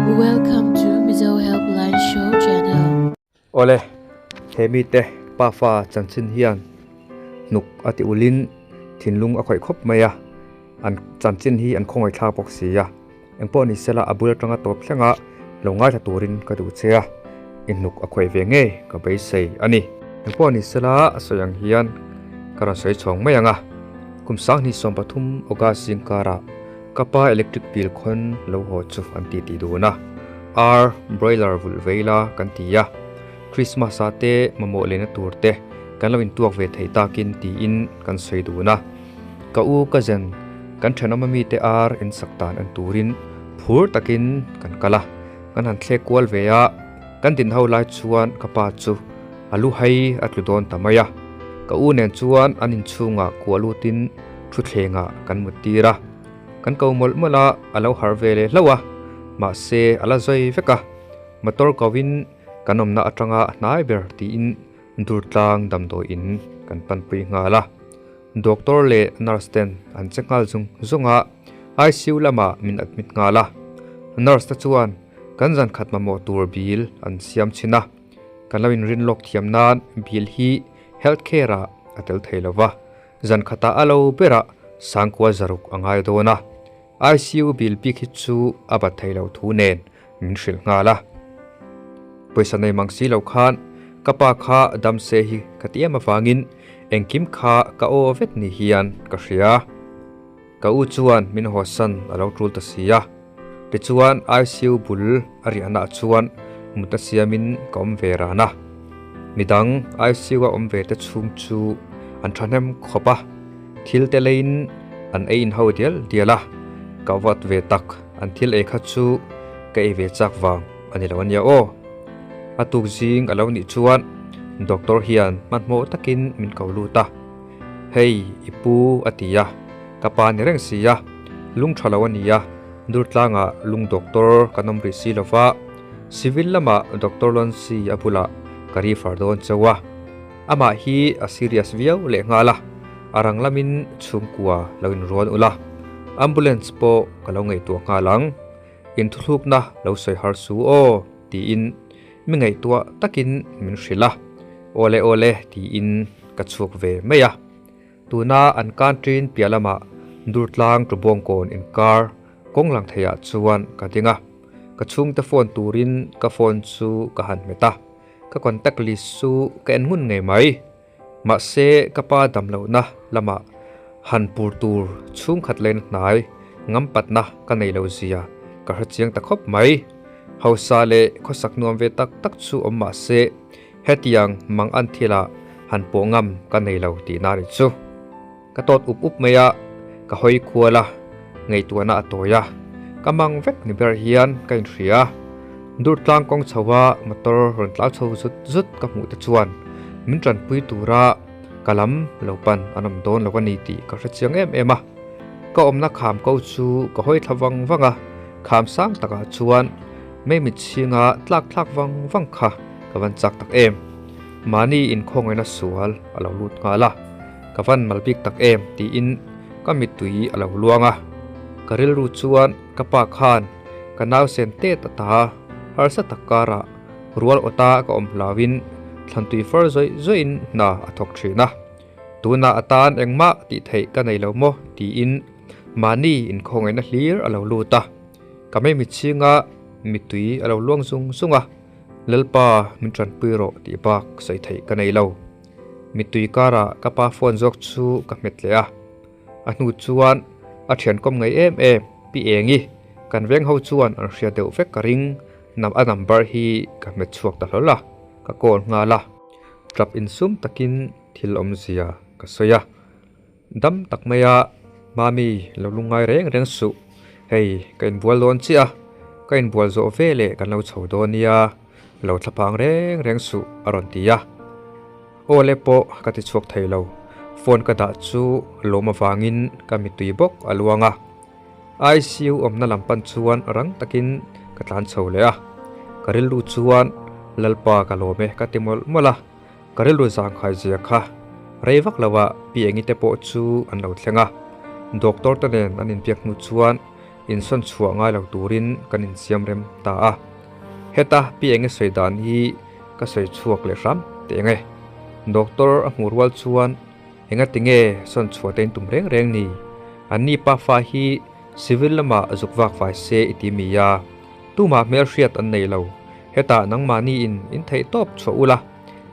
Welcome to Mizo Helpline Show channel. Awle, he mite pafa chanchin hian hnuk a ti ulin thinlung a khawih khawp mai a, an chanchin hi an khawngaih thlak bawk si a, engpawh ni sela a bul atanga tawp thleng a lo ngaithla turin ka duh che a, i hnuk a khawih ve ngei ka beisei a ni. Engpawh ni sela a sawi ang hian ka rawn sawi chhawng mai ang a, kum 2013 August zingkarah Ka pa electric bill khawn lo haw chu an ti tih dun a, ar broiler vulh vei la kan ti a, Christmas ah te mamawh lehna tur te kan lo intuak ve thei takin tiin kan sawi dun a. Ka u cousin kan thenawm ami te ar in sak dan en turin phur takin kan kal a, kan han thlek kual ve a, kan din ho lai chuan ka pa chu a lu hai a tlu dawn ta mai a, ka u nen chuan an inchhungah kuah lutin Thutthlengah kan mut tir a, kan ko mawlh mawlh a, a lo harh ve leh hlauh a, mahse a la zawi vek a, motor ko in kan awmna atanga a hnai ber tiin Durtlang damdawi in kan panpui nghal a, doctor leh nurse ten an che nghal zung zung a, ICU lamah min admit nghal a, nurse te chuan kan zan khat mamawh tur bill an siam chhin a, kan lo inrin lawk thiam nan bill hi health care ah a tel thei lova. Zan khatah a lo berah sangkua zaruk a ngai dawn a, ICU bill bik hi chu a bat thei lo thu nen min hrilh nghal a. Pawisa nei mang si lo khan ka pa kha dam se hi ka ti em avangin engkim kha ka aw vet ni hian ka hria. Ka u chuan min hawsan a lo tul ta si a, tichuan ICU bul a riahnaah chuan mut a siamin ka awm ve ran a. Midang ICU a awm ve te chhung chu an thahnem khawp a, thil te leiin an ei in ho dial dial a, ka vat ve tak an thil ei kha chu ka ei ve chak vang a ni lo ania aw. A tuk zing a lo nih chuan doctor hian hmanhmawh takin min ko lut a. Hei, i pu a ti a, ka pa ni reng si a, lung tha lo a ni a, Durtlangah lung doctor kan awm rih si lo va, civil lamah Doctor Loncy a bulah ka refer dawn chauh a, amah hi a serious viau leh nghal a, a rang lamin chhungkua lo inrual ula, ambulance pawh ka lo ngaihtuah nghal ang, inthuhlukna lo sawi har su aw tiin Mi ngaihtuah takin min hrilh a, Awle awle tiin ka chhuak ve mai a. Tuna an country-in piah lamah Durtlang Tubawngkawn inkar kawng lang theiah chuan ka ding a. Ka chhungte phone turin ka phone chu ka han hmet a, ka contact list chu ka en ngun ngei mai. Mahse ka pa damlohna lamah han pur tur chhungkhat lehna hnai ngampatna ka nei lo zia ka hre chiang ta khawp mai. Hausa leh khawsak nuam ve tak tak chu awm mahse hetiang mang an thilah han pawh ngam ka nei lo tihna ri chu. Ka tawt up up mai a, ka hawi kual a, ngaihtuahna a tawi a, ka mang vek ni ber hian ka inhria. Durtlang kawng chho a motor rawn tlau chho zut zut ka hmuh te chuan min tanpui tura ka lam lo pan an awm dawn lo a ni tih ka hre chiang em em a. Ka awmna kham ko chu ka hawi thla vang vang a, kham sang takah chuan mei mit chhinga tlak thlak vang vang kha ka van chak tak em. Mahni inkhawngaihna sual a lo lut nghal a. Ka van mal bik tak em tiin ka mittui a lo luang a, ka rilru chuan ka pa khan ka nausen tet a ta harsa tak karah rual awta ka awm hlauin thlantui far zawih zawihin hna a thawk thin a, tunah atan engmah tih theih ka nei lo maw tiin mahni inkhawngaihna hlir a lo lut a, ka mei mitchhinga mittui a lo luang zung zung a, Lalpa min tanpui rawh tih bak sawi theih ka nei lo. Mittui karah ka pa phone zawk chu ka hmet leh a, a hnu chuan a thian kawm ngei em em Pi Engi kan veng ho chuan an hria deuh vek ka ring nam a number hi ka hmet chhuak ta hlawl a, ka call nghal a. Tap insum takin thil awmzia ka sawi a, dam tak maia Mami lo lungngai reng reng suh, hei ka inbual dawn chiah a, ka inbual zawh veleh kan lo chho dawn nia. Lo thlaphang reng reng suh a rawn ti a. Aw le pawh ka ti chhuak thei lo. Phone ka dah chu lawm avangin ka mittui bawk a luang a. ICU awmna lam pan chuan rang takin ka tlan chho leh a. Ka rilru chuan Lalpa ka lawm e ka ti mawlh mawlh a. Ka rilru zangkhai zia kha rei vak lo ah Pi Engi te pawh chu an lo thleng a. Doctor te nen an inbiak hnu chuan. insawn chhuah ngai lo turin kan insiam rem ta a. Heta pi enge sawi dan hi ka sawi chhuak leh hram teh enge. Doctor a hmuh rual chuan enga tinge sawn chhuah te in tum reng reng ni? An ni pafa hi civil lamah zuk vak fai se i ti mi a, tumah hmelhriat an nei lo. Hetah nangmahni in in theih tawp chhuah ula,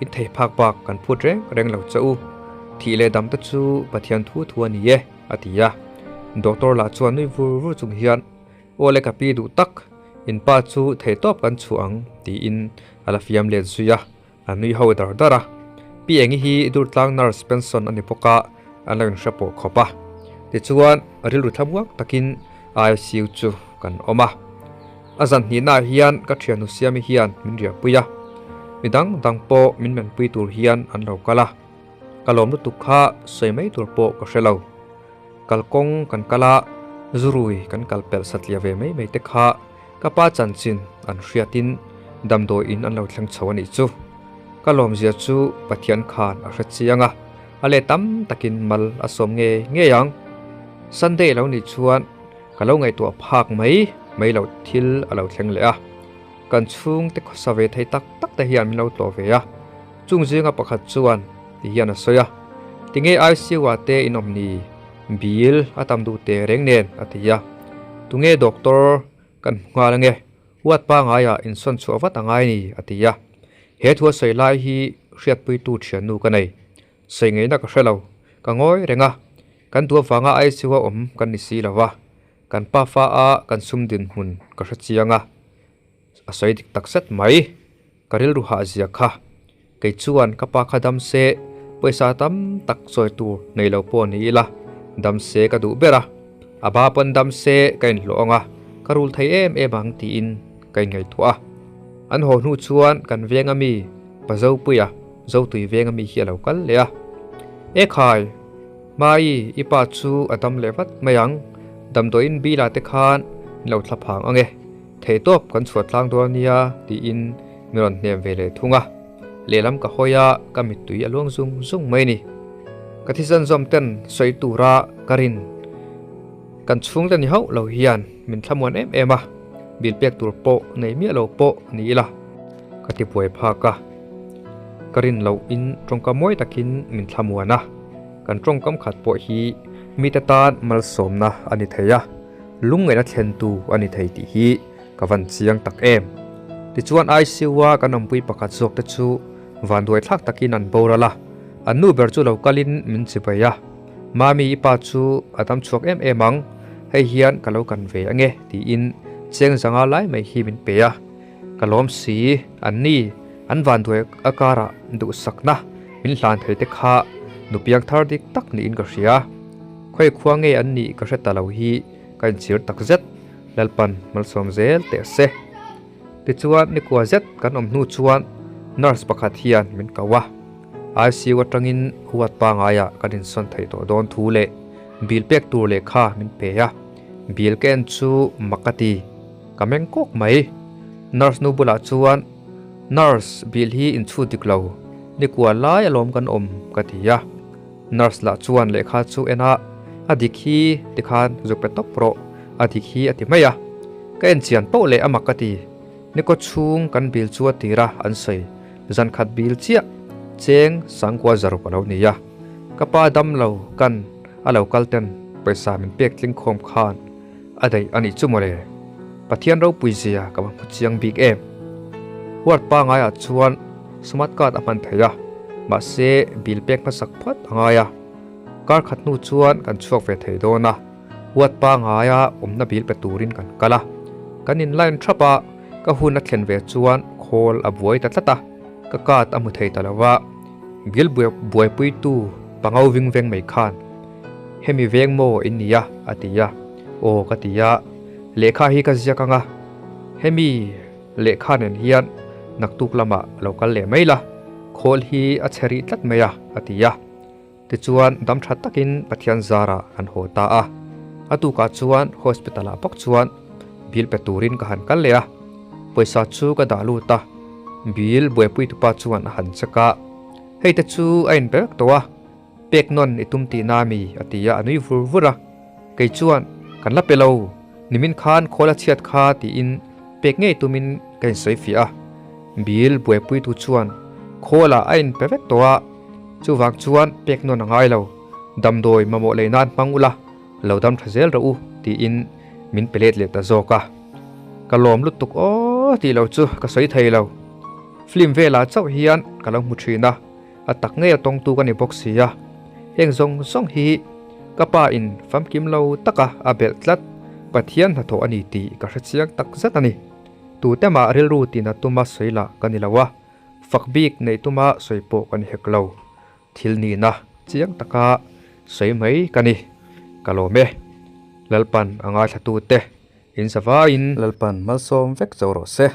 in thei phak bak kan phut reng reng lo che u. Thih leh dam te chu Pathian thu thu a ni e, a ti a. Doctor lah chuan nui vur vur chung hian, Aw le ka pi duh tak, in pa chu thei tawp kan chhuah ang, tiin a la fiam let zui a, a nui ho dar dar a. Pi Engi hi Durtlang nurse pension a ni bawk a, an lo inhre pawh khawp a. Tichuan, rilru thlamuang takin ICU chu kan awm a. A zan hnihnaah hian ka thiannu Siami hian min riahpui a, mi dang dang pawh min menpui tur hian an lo kal a. Ka lawm lutuk kha sawi mai tur pawh ka hre lo. Kalkawng kan kal a, zurui kan kal pelh satliah ve mai mai te kha ka pa chanchin an hriatin damdawiin an lo thleng chho a nih chu. Ka lawmzia chu Pathian khan a hre chiang a, a leh tam takin mal a sawm ngei ngei ang. Sunday lo nih chuan ka lo ngaihtuah phak mai mai loh thil a lo thleng leh a. Kan chhungte khawsa ve thei tak tak te hian min lo tlawh ve a. Chung zinga pakhat chuan ti hian a sawi a, Tinge ICU ah te in awm ni? Bill a tam duh teh reng nen a ti a. Tunge doctor kan hmu nghal ange? Huat pangaiah insawn chhuah vat a ngai ni a ti a. He thu a sawi lai hi hriatpuitu thiannu ka nei. Sawi ngaihna ka hre lo. Ka ngawi reng a. Kan duh avanga ICU a awm kan ni si lo va. Kan pafa a kan sum dinhmun ka hre chiang a. A sawi dik tak zet mai. Ka rilru hah zia kha. Kei chuan ka pa kha dam se, pawisa tam tak chawi tur nei lo pawh ni ila, dam se ka duh ber a. A ba pawn dam se ka inhlawh ang a, ka rul thei em em ang tiin ka inngaihtuah a. An haw hnu chuan kan veng ami pa Zopuia, Zotui veng ami hi a lo kal leh a. E khai! Mai, i pa chu a dam leh vat mai ang. Damdawiin bilah te khan min lo thla phang ang e. Theihtawp kan chhuah tlang dawn nia tiin mi rawn hnem ve leh thung a, lehlam ka hawi a, ka mittui a luang zung zung mai a ni. Ka thisen zawm ten sawi tura ka rin kan chhungte ni hauh lo hian min thlamuan em em a, bil pek tur pawh nei miah lo pawh ni ila ka ti buai phak a. Ka rin loh in tawngka mawi takin min thlamuan a, kan tawngkam khat pawh hi mite tan malsawmna a ni thei a. Lungngaihna thlentu a ni thei tih hi ka van chiang tak em. Tichuan ICU-a kan awmpui pakhat zawk te chu vanduai thlak takin an boral a, an nu ber chu lo kalin min chibai a, Mami i pa chu a dam chhuak em em ang, hei hian ka lo kan ve ange tiin cheng zanga lai mai hi min pe a. Ka lawm si, an ni an vanduai a karah duhsakna min hlan thei te kha nupiang thar dik tak niin ka hria. Khawi khua nge an nih ka hre ta lo hi ka inchhir tak zet, Lalpan malsawm zel teh se. Tichuan nikua zet kan awm hnu chuan nurse pakhat hian min ko a, ICU atangin huat pangaiah kan insawn theih tawh dawn thu leh bill pek tur lehkha min pe a, bill ka en chu mak a ti, ka meng kawk mai. Nurse nu bulah chuan Nurse, bill hi inchhut dik lo, nikua lai alawm kan awm ka ti a. Nurse lah chuan lehkha chu en a, a dik hi tikhan zuk pe tawp rawh, a dik hi a ti mai a. Ka en chian poh leh a mak ka ti. Nikaw chhung kan bil chu a tir a, an sawi. Zan khat bil chiah cheng sangkua zaruk a lo ni a. Ka pa dam lo kan a lo kal ten pawisa min pek tling khawm khan a daih a nih chu mawle. Pathian ropui zia ka va hmu chiang bik em. Ward pangaiah chuan smart card a hman thei a, mahse bill pek hmasak phawt a ngai a. Kar khat hnu chuan kan chhuak ve thei dawn a, ward pangaia awmna bill pe turin kan kal a. Kan in line thap a, ka hun a thlen ve chuan khawl a buai ta tlat a, ka card a hmu thei ta lo va. Bill buaipuitu pangau ving veng mai khan hemi veng maw in nia a ti a, aw ka ti a, lehkha hi ka ziak ang a, hemi lehkha nen hian naktuk lamah lo kal leh mai la, khawl hi a chhe rih tlat mai a a ti a. Tichuan dam tha takin Pathian zarah kan haw ta a, a tukah chuan hospital ah bawk chuan bill pe turin ka han kal leh a, pawisa chu ka dah lut a, bill buaipui tupa chuan a han check a, hei te chu a inpe vek tawh a, Pek nawn i tum tihna mi? a ti a, a nui vur vur a. Kei chuan, Kan la pe lo. Nimin khan khawl a chhiat kha tiin pek ngei tumin ka insawi fiah a. Bill buaipuitu chuan khawlah a inpe vek tawh a, chuvang chuan pek nawn a ngai lo, damdawi mamawh lei nan hmang ula, lo dam tha zel rawh u tiin min pe let leh ta zawk a. Ka lawm lutuk aw tih lo chu ka sawi thei lo. Film velah chauh hian ka lo hmu thin a, a tak ngei a tawngtu ka ni bawk si a. Heng zawng zawng hi ka pa in famkim lo taka a belh tlat Pathian hnathawh a ni tih ka hrechiang tak zet a ni. Tute mah rilru tina tuma sawi lah ka ni lo a, fak bik neih tuma sawi pawh ka ni hek lo. Thil nihna chiang taka sawi mai ka ni. Ka lawm e. Lalpan a ngaithlatute in zavaiin. Lalpan malsawm vek zo rawh se.